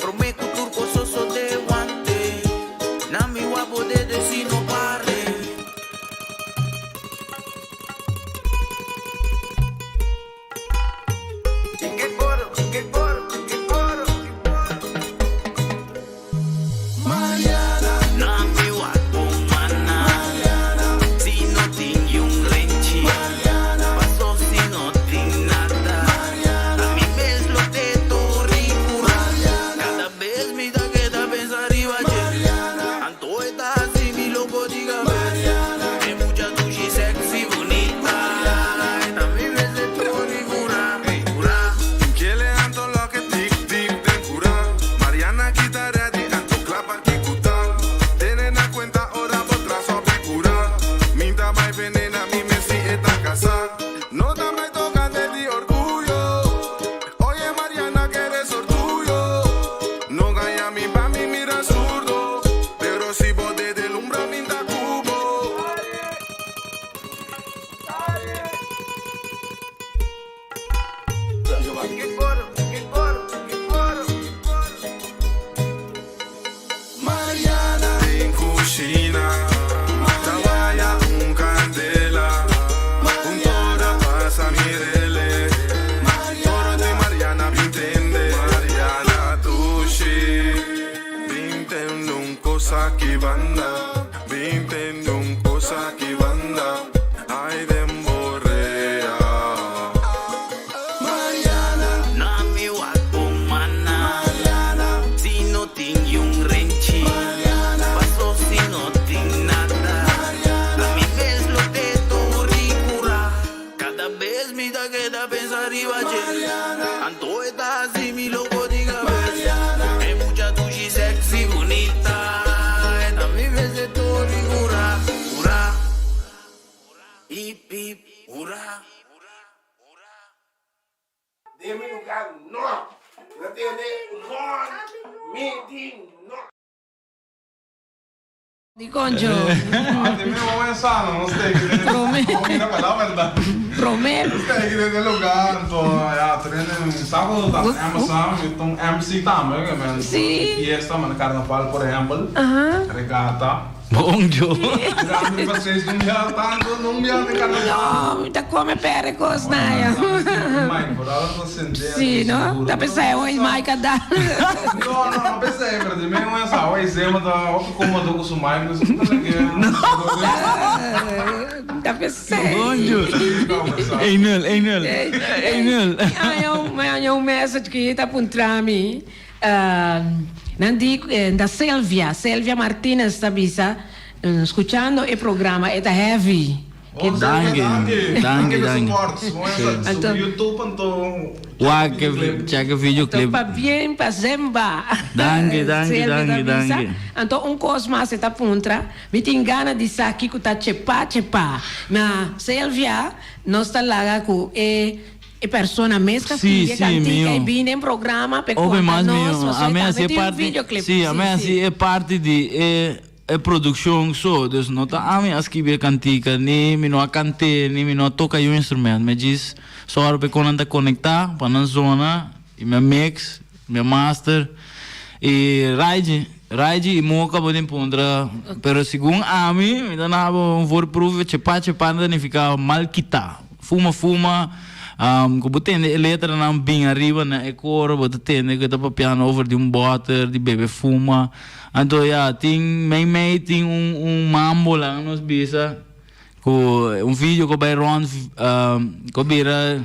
Prome cu tur cos sosode wante Na mi wak bo dede si no pare. Na mi wak bo mana Si no tin yun renchi Paso si no tin nada Ami mes lo te tori cura Cada bes mi ta keda pensa riba dje Anto e ta haci mi loco di cabes E mucha dushi sexy bunita E ta mi mes te tori cura cura. Kele anto loke dik dik den cura Mariana kita ready anto kla pa kikuta Tene na cuenta ora bo traso pe cura Min ta bai venena mi mes si e ta casa No ta bai tocante di orguyo Oye Mariana kere sortuyo No gaña mi pa mi mira zurdo Pero si bo dede lumbra min ta cubo. Den cushina ta waya un candela Un tora pasa mirele Toro di Mariana bin tende Mariana dushi Bin tende un cosa ki banda Bin tende un cosa ki banda Ay den borea. Na mi wak bo mana Si no tin yun renchi Paso si no tin nada Ami mes lo te tori cura Cada bes mi ta keda pensa riba dje Anto e ta haci mi loco di cabes E mucha dushi sexy bunita E ta mi mes te tori cura Cura Hip hip hura. Den mi lugar no. No tene no mi di no. Di concho. Ante mi joven sano, no stay aquí den Prome. Mira pa la verdad. Prome. Stay aquí den lugar, anto ya, trene sábado ta Amazon, mi ta un MC tambe, que men Sí. fiesta, man carnaval por ejemplo. Aha. Regata. Bon jo. Mirando riba seis un bia tanto, no un bia den carnaval. No, mi ta come pere cos na ya. Mike, vooral ta sende. Si, no? Ta pensai hoy Mike a da. No, no, no pensai, pero di mi un sa hoy Zema ta hopi cómodo cu su mic, dus mi ta leke. Ta pensai. Bon jo. Een nul, een nul. Een nul. Mi haña un message ki ta puntra mi. Nan di da Selvia, Selvia Martinez ta bisa, scuchando e programa e ta heavy. Oh, Danki, danki, danki, danki. danki. Support. Subi YouTube anto Wak e check e videoclip. Anto pabien pa Zemba. Danki, danki, Selvia ta danki, bisa. danki. Anto un cos mas e ta puntra, mi tin gana di sa kico ta chepa chepa. Ma Selvia, nos ta laga cu e E persona mes ka Sí, skirbi e sí, kantika mio. i bini den programa p'e Hopi konta mas nos, mio. pasobra A e mi tambe hasi e tin un parti, videoclip. sí, a Sí, mi hasi sí. e parti di e e produccion so, dus no ta ami a skibi e kantika, ni mi no a kant'é, ni mi no a toka yu instrument. Mi a djis sòru p'e kon nan ta konektá pa nan zona i mi a mix, mi a master i Raiji, Raiji i Moka bo tin puntra, pero segun ami mi ta na bo un voorproefje, chepa chepa ta nifiká mal kitá. Fuma fuma, ku bo tende e letranan bin ariba na e koro, bo ta tende ku e ta papiando over di un bòter, di bebe fuma. Anto ya, tin mei mei tin un un mambo laga nos bisa, ku un video ku a bai rònt ku a bira.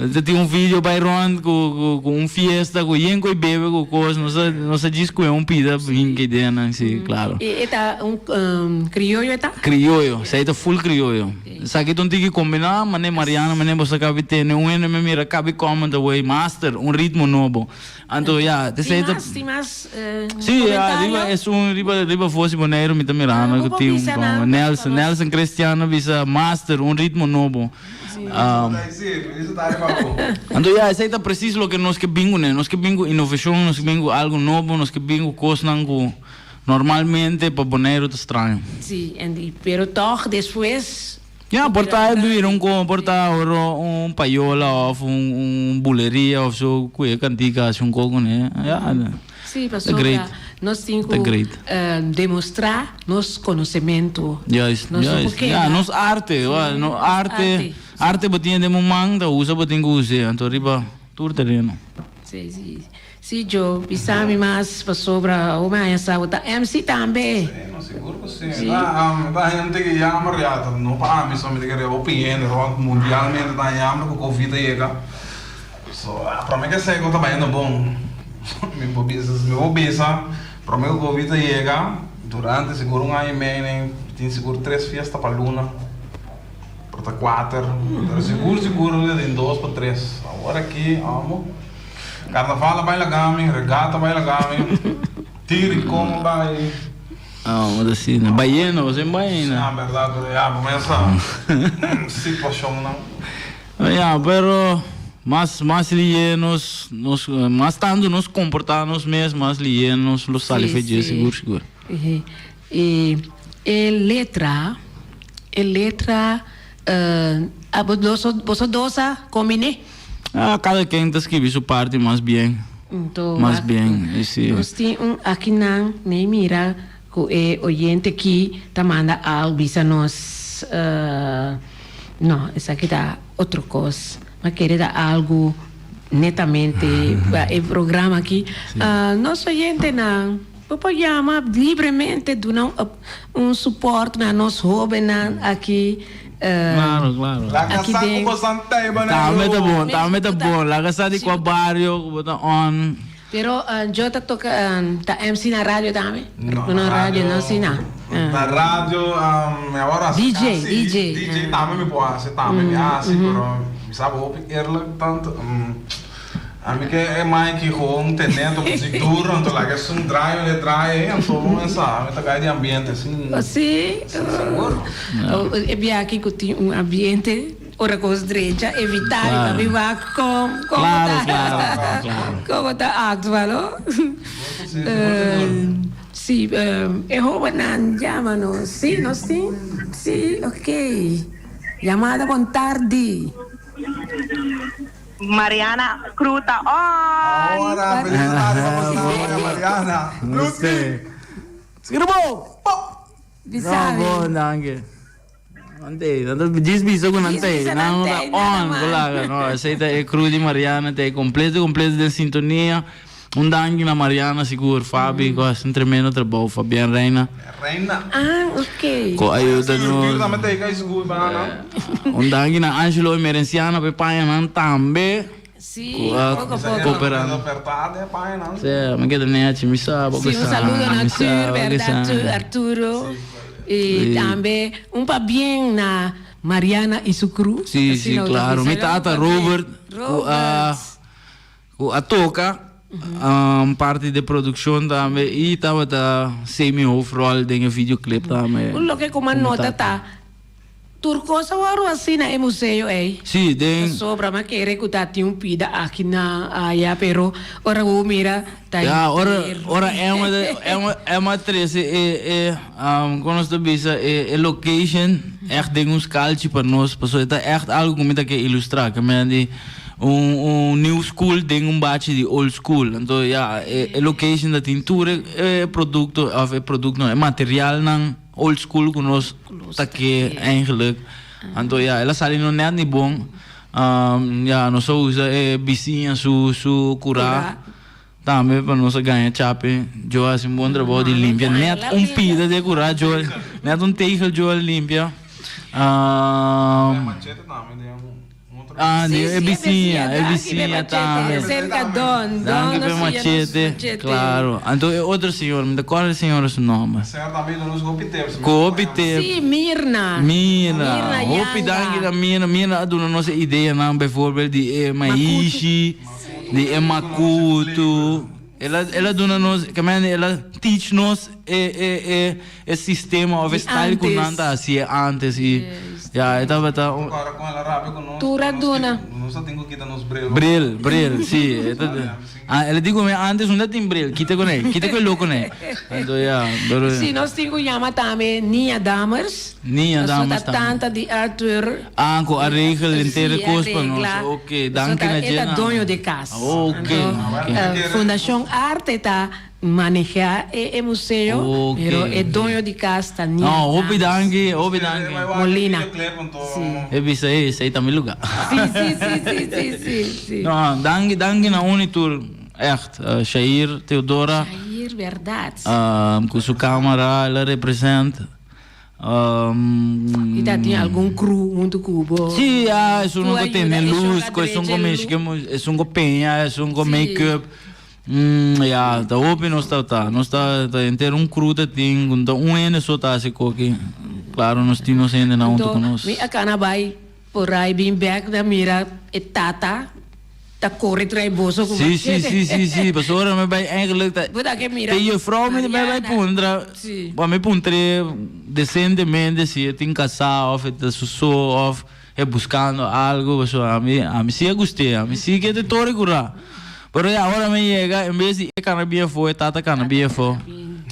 Ta tin un video bai rond cu cu un fiesta cu yen cu e bebe cu cos nos a nos a djis cu e un pida hinca idea nan si claro. E ta un crioyo e ta? Crioyo, esey ta full crioyo. Esaki ta un tiki combina mane Mariana mane boso a cabi tene un hende mi mira cabi comment away master un ritmo nobo anto ya esey ta. Tin mas tin mas Si comentario? riba esun riba riba Voz di Boneiru mi ta mirando cu tin un Nelson Nelson Cristiano bisa master un ritmo nobo. Anto ya, esei ta precies loke nos ke bin kuné. Nos ke bin ku inovashon, nos ke bin ku algu nobo, nos ke bin ku kosnan ku normalmente pa Boneiru ta straño. Sí, en di, pero tòg despues. Ya, por ta e bira un ko, por ta oro un payola òf un un buleria òf so ku e kantika hasi un ko kuné. Ya, Sí, ta pasobra great. nos tin Ta ku great. demostrá nos konosementu. Juist, Nos no por juist. keda. Ja, nos arte, wa, no, arte, arte. arte bo tin den bo man, ta usa bo tin ku us'é, anto riba tur tereno. Sí, sí. Sí, Joe, bisa mi mas pasobra hopi aña sa bo ta MC tambe. Sí, no, sigur ku sí. Sí. Ta, ta hende ke yama ria, ta no pa ami so, mi ta kere hopi hende rònt mundialmente ta yama ku Covid a yega. So, prome ke esei ku ta bayendo bon. Mi por bisa, mi por bisa, prome ku Covid a yega, durante sigur un aña i mei nen tin sigur tres fiesta pa luna, por ta kuater, pero sigur sigur tin dos pa tres. Awor aki, amo, karnaval a bai laga mi, regata a bai laga mi, tin Rincon a bai. Ah, bo ta asina. Bayena, bo sa en bayena. Ya, bèrdat, pero ya, bo mester situashonnan. Ya, pero mas mas liye nos nos mas tantu nos komportá nos mes, mas liye nos lo sali Sí, fe dje, sí. sigur sigur. E e e letra e letra eh abo boso boso dos a kombiné? Ah, kada ken ta skibi su parti mas bien. Nto Mas wak bien, i si. nos tin un akinan nei mira Ku e oyente ki ta manda al bisa nos no esaki ta otro kos ma kere ta algu netamente pa e programa aki nos oyentenan bo por yama libremente duna un support na nos hobennan aki Claro, claro. Laga aki sa ku den bo san teiba na Tambe ta bon, Mes tambe ku ta ta bon. Laga sa di si kua ku ta bario ku bo ta on. Pero yo ta toca ta MC na radio tambe? No, Na radio no si na. Na radio mi awor hasi DJ, casi DJ. DJ tambe mi por hasi tambe mi hasi pero mi sa hopi eerlijk tanto ami ke e mic gewoon tene anto muziek duro anto laga esun draai wanneer draai anto mi ta gai di ambiente sin Si? Seguro. E biaha aki cu tin un ambiente. Ora cos drecha, evita di ta biba con como ta como ta actua no. Si e hobennan yama nos si nos tin si ok yamada bon tardi. Mariana Cruz ta on. Ora feliz tardi pa boso Mariana. Skrbo! Bisa No, bon, danki. Nan t'ei, nan ta djis bisa ku nan t'ei. Nan no ta on ku laga. No, esei ta e crew di Mariana t'ei kompleto kompleto den sintonia. Un danki na Mariana sigur, Fabi ku hasi un tremendo trabou, Fabian Reina. Reina. Ah, ok. Ku a yuda nos. Un danki na Angelo y Merenciana pa e pañanan tambe. Sí, Ku a poko poko. koopera. Sí, mi keda nechi, mi sa bo Sí, un sa, saludo na mi sa Arthur, bo berdad, sa. Arthur, Arturo. Y Sí. tambe un pabien na Mariana y su crew. Sí, Asina sí, nos ta claro. bisa, Mi un tata pabien. Robert, ku a Robert. ku a toka parti de produkshon tambe y tabata semi hoofdrol den e videoclip tambe. Un loke ku mi a Ku mi nota tata. ta Tur cos a wòrdu hasi na e museo ei. Sí, den. Pasobra mi a kere ku ta tin un pida aki na aya, pero ora bo mira ta Ya, ora, henter. ora Emma, Emma, Emma a trese e, e, kon nos ta bisa, e, e location ègt den un skalchi pa nos, pasobra e ta ègt algu ku mi ta ke ilustrá, ke men di un, un new school den un bachi di old school. Anto ya, e, e location ta tin tur e, e produkto, òf e produkto no, e materialnan. Old school ku nos ta ke eigenlijk. Anto ya, el a sali no net ni bon. Ya, nos a usa e bisiña su su kurá tambe pa nos a gaña chape. Jo a hasi un bon trabou di limpia net un pida di e kurá jo, net un tegel jo a limpia. Ah, Sí, e sí, e bisiña, bisiña, e danki p'e bisiña machete. tambe. Cerca Don, Don Danki nos p'e siña nos machete, machete. claro. Anto e otro señor, mi ta acorda e señora su nomber. Señor tambe duna nos hopi tips. Cu hopi tips. Sí, Mirna. Mirna. Mirna Hopi Yanga. danki na Mirna. Mirna a duna nos e ideanan, bijvoorbeeld di e maishi, di e macutu. El a, el a duna nos, ke men, el a teach nos e, e, e, e sistema of e Di style ku nan antes. ta hasié antes i ya e tabata un. Ora ku el a rabia ku nos. Tur a duna. Nos a tin ku kita nos bril. Bril, bril, si. E ta, ah, el a di ku mi antes unda tin bril, kita kuné, kita ku e loko kuné. Anto ya, pero. Si, nos tin ku yama tambe Nia Dammers. Nia Dammers Pasobra ta tambe. tanta di Arthur. Ah, ku a regel henter e Sí, a kos pa nos. regla. Ok, Pasobra danki ta na e dje ta nan. doño di kas. Ok, Anto, ok. Fundashon Arte ta Maneha e e museo, Ok. pero e doño di cas ta Nia No, hopi Dammers. danki, hopi danki. Molina. Sí. E bisa e, esei ta mi luga. Sí, sí, sí, sí, sí, sí, sí. No, danki, danki na un y tur, echt. Shair, Theodora. Shair, berdad. Cu su camara, el a represent. Y ta tin algun crew hunto cu bo? Sí, ya, esun Cu cu tene ayuda, esun luz, cu cu esun cu drecha mexi, luz. esun cu peña, esun cu Sí. make-up. Ya, ta hopi nos ta ta. Nos ta ta henter un crew ta tin, cu no ta un hende so ta haci koki. Claro, nos tin nos hendenan hunto Anto, cu nos. mi a cana bay por ahí bin bek ta mira e tata ta core trae boso cu Sí, sí, machete. sí, sí, sí. Pasobra mi bay eigenlijk ta. Bo ta ke mira Te juffrouw mi bay bay Mariana. puntra. Sí. Bo mi puntr'é decentemente si e tin casá of e ta su so of e buscando algo. Pasobra ami, ami sí a gust'é. Ami sí ke te tori curá. Pero ya ora mi yega en bes di e cana bien afó e tata cana bien afó.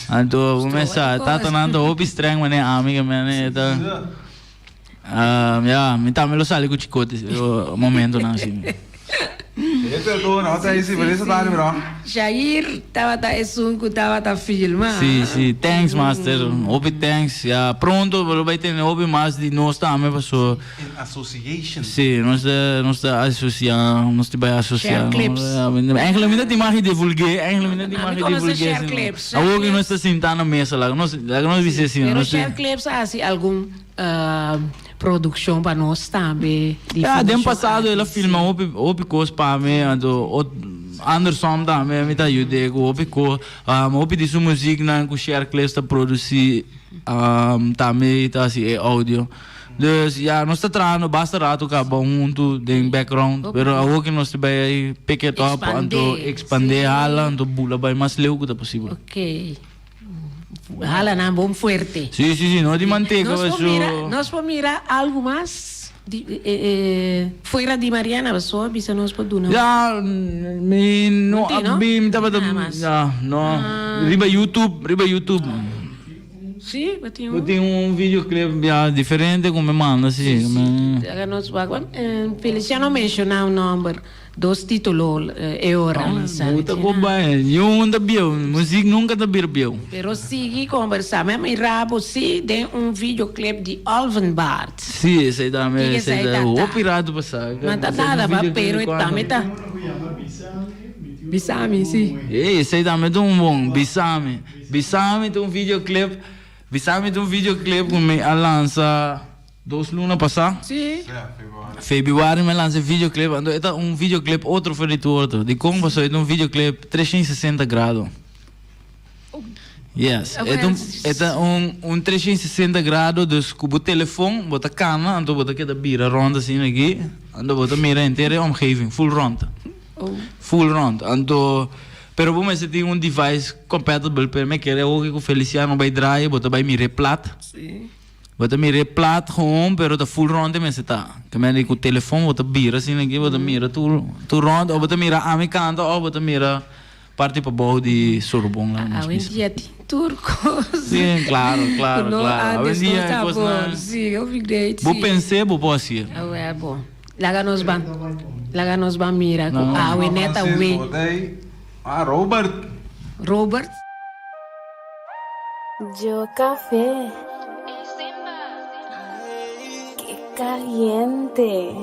Anto bo mester sa tatanan ta hopi streng manera ami ke mene ta ya mi tambe lo sali ku chikote momentonan asi. Jair tabata esun ku tabata filma. Si si thanks master hopi thanks ya pronto bo lo bai tene hopi mas di nos tambe paso. In association. Sí, nos ta, nos ta asocia, nos ta bai asocia. Share clips. Eigenlijk mi no tin mag di divulgué, eigenlijk mi no tin Ah, mag mi di conoce divulgué. share clips, share Awor ku nos clips. ta sintá na mesa, laga nos, laga nos bisa asina, Pero nos tin- share clips a hasi algun produccion pa nos tambe. Di Ja, den Fundacion pasado el a Artes, filma sí. hopi, hopi kos pa mi, anto ot, andersom tambe mi ta yud'é ku hopi kos. Hopi di su muziknan ku Share Clips ta produsí, tambe ta hasi e audio. Dus ya, nos ta trahando basta rato caba hunto den background, pero awor cu nos ta bay pick it up, anto expande hala, anto bula bay mas leu cu ta posibel. Ok. Hala nan bon fuerte. Si, si, si, no di manteca, Nos por paso. mira, nos por mira algo mas di, fuera di Mariana, paso a bisa nos por duna. Ya, mi no No tin, no? a bin, mi tabata, Nada mas. ya, no. Riba YouTube, riba YouTube. Sí, bo tin Bo un. tin un videoclip ya diferente ku mi manda si. Sí, laga nos wak. Feliciano a menshoná un nòmber, dos título e ora. Bo ta ku bai, niun ta bieu, muzik nunka ta bira bieu. Pero sigui kombersá. Mi a mira bo sí den un videoclip di Alvin Bart. Sí, esei tambe, Kiko esei esei ta ta ta? hopi rato pasá. No ta nada, ba, pero e tambe ta. Bisami, sí. Ey, esei tambe ta un bon, Bisami. Bisami ta un videoclip, Bisami ta un videoclip ku mi a lansa dos luna pasá. Sí. Februari mi a lansa e videoclip, anto e ta un videoclip otro for di tur otro. Dikon? Pasobra e ta un videoclip 360 grado. Yes, e ta un, e ta un, un 360 grado, dus ku bo telefon bo ta kana, anto bo ta keda bira rond asina aki, anto bo ta mira henter e omgeving, full rond. Full rond. Anto, pero bo mester tin un device compatible, pero mi kere hoki ku Feliciano bai draai, bo ta bai mira e plat. Bo ta mira e plat gewoon, pero ta full rond e mester ta. Ke mende ku telefon bo ta bira asina aki, bo ta mira tur, tur rond, of bo ta mira ami kanta, of bo ta mira parti pabou di Sorobon la nos Awendia bisa. tin tur kos. Sí, claro, claro, Ku no claro. antes Awendia no e ta kosnan. bo. Sí, hopi great, Bo sí. pens'é, bo por hasié. Awel bo. Laga nos ban laga nos ban mira ku awe net a we. Ah, Robert. Robert. Yo café. Qué caliente.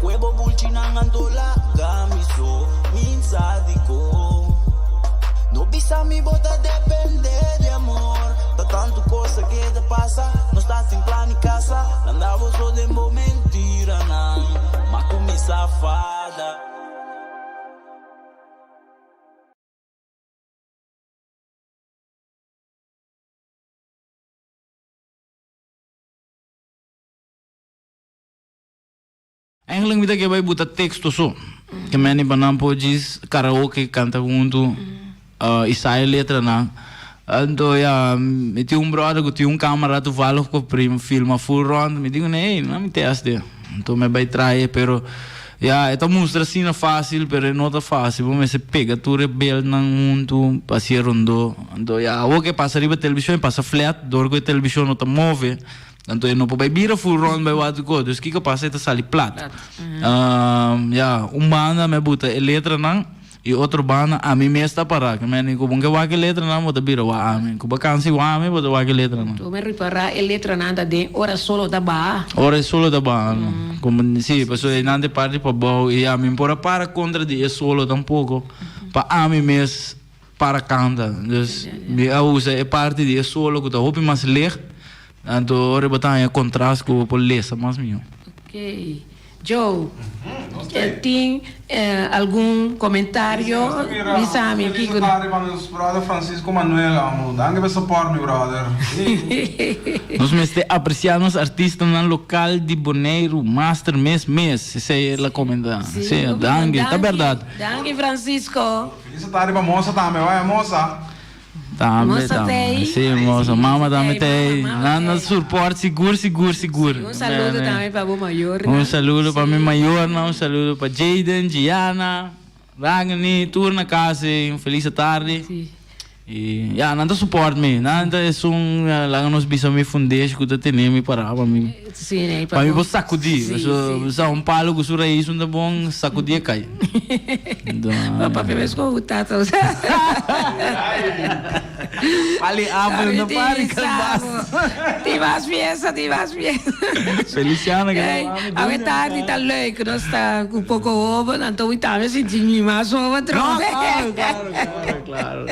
Kue bo bulchinan anto laga mi so, mi sa dikon. No bisa mi bo ta depende di amor. Ta tantu kos a keda pasa, nos ta sin plan di kasa. Landa bo so den bo mentiranan, m'a kuminsá fada. Eigenlijk mi ta ke bai buta teksto so. Ke meni pa nan por djis karaoke kanta huntu i sa e letranan. Anto ya mi tin un brother ku tin un kamera toevallig ku a filma full rond. Mi di kuné, ey, nan mi test e. Anto mi a bai trae pero ya e ta mustra asina fácil pero e no ta fácil. Bo mester pega tur e beeldnan huntu pa hasi e rondó. Anto ya awor ke pasa riba televishon e pasa flat dor ku e televishon no ta move. Anto e no por bai bira full rond bai wak ko. Dus kiko pasa e ta sali plat. Ya, un banda mi a buta e letranan i otro banda ami mes ta para. Ke meni ku bo ke wak e letranan bo ta bira wak ami. Ku bo kansa wak ami bo ta wak e letranan. Bo me ripará e letranan ta den ora solo ta baha. Ora e solo ta baha no. Komo si, pasobra einan ta e parti pabou i ami no por a para kontra di e solo tampoko pa ami mes. Para kanta. Dus mi a usa e parti di e solo ku ta hopi mas licht, anto ora bo ta haña kontrast ku bo por lesa mas mihó. Ok. Joe, tin algun komentario? Bisa mi kiko. Feliz tardi pa nos brother Francisco Manuel amo. Danki pa e support mi brother. Nos mester aprecia nos artistanan local di Boneiru master mes mes, esey el a comenta. Si, danki, ta berdad. Danki Francisco. Feliz tardi pa mosa tambe, waya mosa. Tambe, Mosa tambe. tei. Si, mosa. Mama tambe tei. Mama Nan na tei. support sigur, sigur, sigur. Un saludo tambe pa bo mayornan. Un saludo pa mi mayornan, un saludo pa Jayden, Gianna, Ragni, tur na cas ei. Un feliz tardi. Si. Y ya, nan ta support mi. Nan ta esun, laga nos bisa mi fundeshi cu ta tene mi para pa mi. Sí, nee, Pa mi por sacudi. Sí, Paso, sí. sa un palo cu su raiz no ta bon, sacudi e cay. Enton, Pa papia mes con cu tata. Pali apel no pari calbas. Tin mas fiesta, tin mas fiesta. Feliciano que Ey, awe tardi ta leuk. Nos ta cu poco hoben, anto mi tambe sinti mi mas hoben No, trobe. claro, claro, claro, claro.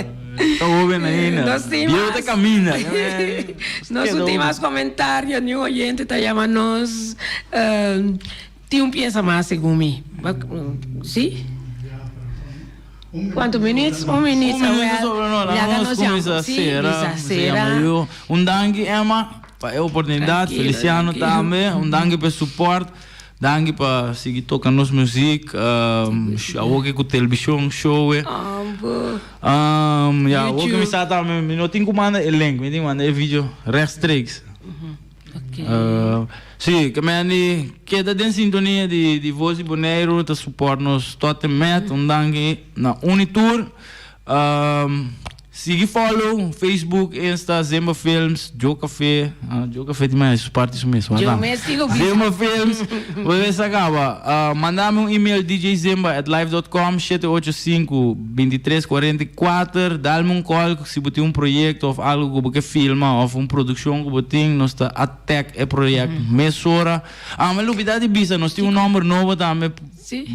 Ta hoben ainda. Nos tin Bieu ta mas. caminda. Nos no tin mas comentario, ni un oyente ta yama nos. Tin un pieza mas segun mi. Si? Cuanto minuut? Un minuut. Un minuut sobre no, laga nos cuminsa cera. Cera. Un danki Emma pa e oportunidad, Feliciano tambe. Un danki pa e support. Danki pa sigui toca nos muziek. Awor ke cu television show e. Ya, awor ke mi sa tambe, mi no tin cu manda e link, mi tin cu manda e video rechtstreeks. Sí, ke men di keda den sintonia di di Voz di Boneiru ta support nos tot en met. Un danki na un i tur. Sigui follow Facebook, Insta, Zimba Films, Joe Café. Ah, Joe Café tin mas su parti su mes. Joe mes sigo bisa. Zimba Films. Bo mester caba. Mandami un email djzimba@live.com 785 2344. Dalme un call si bo tin un proyecto of algo cu bo ke filma of un produccion cu bo tin. Nos ta attack e project mesora. Ah, mi lubida di bisa, nos tin un nomber nobo tambe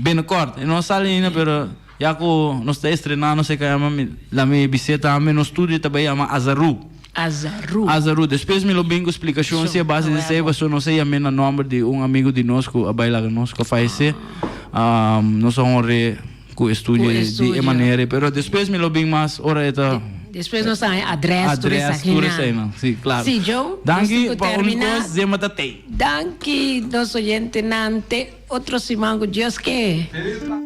binnenkort. E no a sali ainda pero. Ya ku nos ta estrená nos e ka yama mi la mi bis'é tambe nos studio ta bai yama Azaru. Azaru. Azaru. Despues mi lo bin ku splikashon si a base di esei pasobra nos a yam'é na nòmber di un amigu di nos ku a bai laga nos ku a fayesé. Nos a honr'é ku e studio di e manera ei. Pero despues mi lo bin mas ora e ta. Despues nos ta haña adrès tur Adrès esaki tur nan. eseinan. Si, klaro. Si, Joe, nos tin Danki ku pa un terminá. kos Zema ta tei. Danki nos oyentenan. Te otro siman ku Dios ke. Feliz.